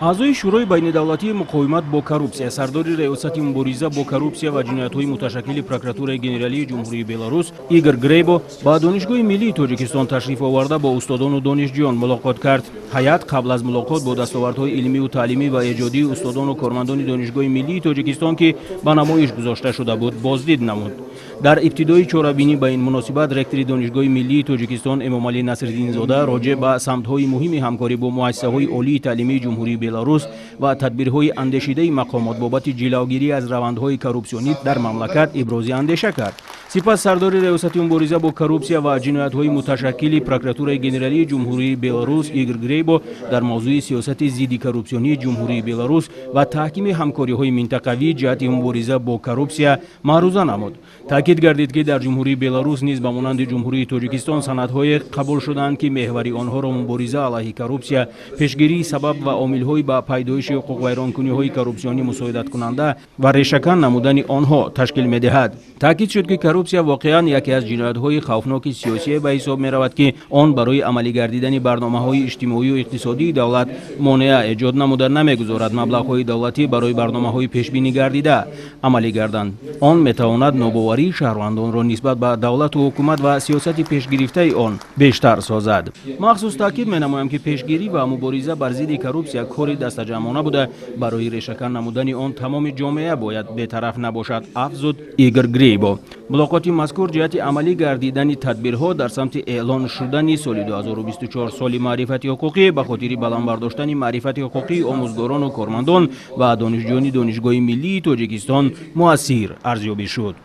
Аъзои Шӯрои байнидавлатии муқовимат бо коррупсия, сардори Раёсати мубориза бо коррупсия ва ҷиноятҳои муташаккили Прокуратураи генералии Ҷумҳурии Беларус Игор Грейбо ба Донишгоҳи миллии Тоҷикистон ташриф оварда, бо устодону донишҷӯён мулоқот кард. Ҳайат қабл аз мулоқот бо дастовардҳои илмию таълимӣ ва эҷодии устодону кормандони Донишгоҳи миллии Тоҷикистон, ки ба намоиш гузошта шуда буд, боздид намуд. Дар ибтидои чорабинӣ ба ин муносибат ректори Донишгоҳи миллии Тоҷикистон Эмомалӣ Насриддинзода роҷеъ ба самтҳои муҳими ҳамкорӣ бо муассисаҳои олии таълимии Ҷумҳурии Беларус ва тадбирҳои андешидаи мақомот бобати ҷилавгирӣ аз равандҳои коррупсионӣ дар мамлакат ибрози андеша кард. Сипас сардори Раёсати мубориза бо коррупсия ва ҷиноятҳои муташаккили Прокуратураи генералии Ҷумҳурии Беларус Игор Грейбо дар мавзӯи сиёсати зидди коррупсионии Ҷумҳурии Беларус ва таҳкими ҳамкориҳои минтақавӣ ҷиҳати мубориза бо коррупсия маъруза намуд. Таъкид гардид, ки дар Ҷумҳурии Беларус низ ба монанди Ҷумҳурии Тоҷикистон санадҳое қабул шудаанд, ки меҳвари онҳоро мубориза алайҳи коррупсия, пешгирии сабаб ва омилҳои ба пайдоиши ҳуқуқвайронкуниҳои коррупсионӣ мусоидаткунанда ва решакан намудани онҳо ташкил медиҳад. Таъкид шуд, ки коррупсия воқеан яке аз ҷиноятҳои хавфноки сиёсие ба ҳисоб меравад, ки он барои амалӣ гардидани барномаҳои иҷтимоию иқтисодии давлат монеа эҷод намуда, намегузорад маблағҳои давлатӣ барои барномаҳои пешбинӣ гардида амалӣ гарданд. Он метавонад нобоварии шаҳрвандонро нисбат ба давлату ҳукумат ва сиёсати пешгирифтаи он бештар созад. Махсус таъкид менамоям, ки пешгирӣ ва мубориза бар зидди коррупсия кори дастаҷамъона буда, барои решакан намудани он тамоми ҷомеа бояд бетараф набошад, афзуд Игор Грейбо. Мулоқоти мазкур ҷиҳати амалӣ гардидани тадбирҳо дар самти эълон шудани соли 2024 соли маърифати ҳуқуқӣ ба хотири баланд бардоштани маърифати ҳуқуқии омӯзгорону кормандон ва донишҷӯёни Донишгоҳи миллии Тоҷикистон муассир арзёбӣ шуд.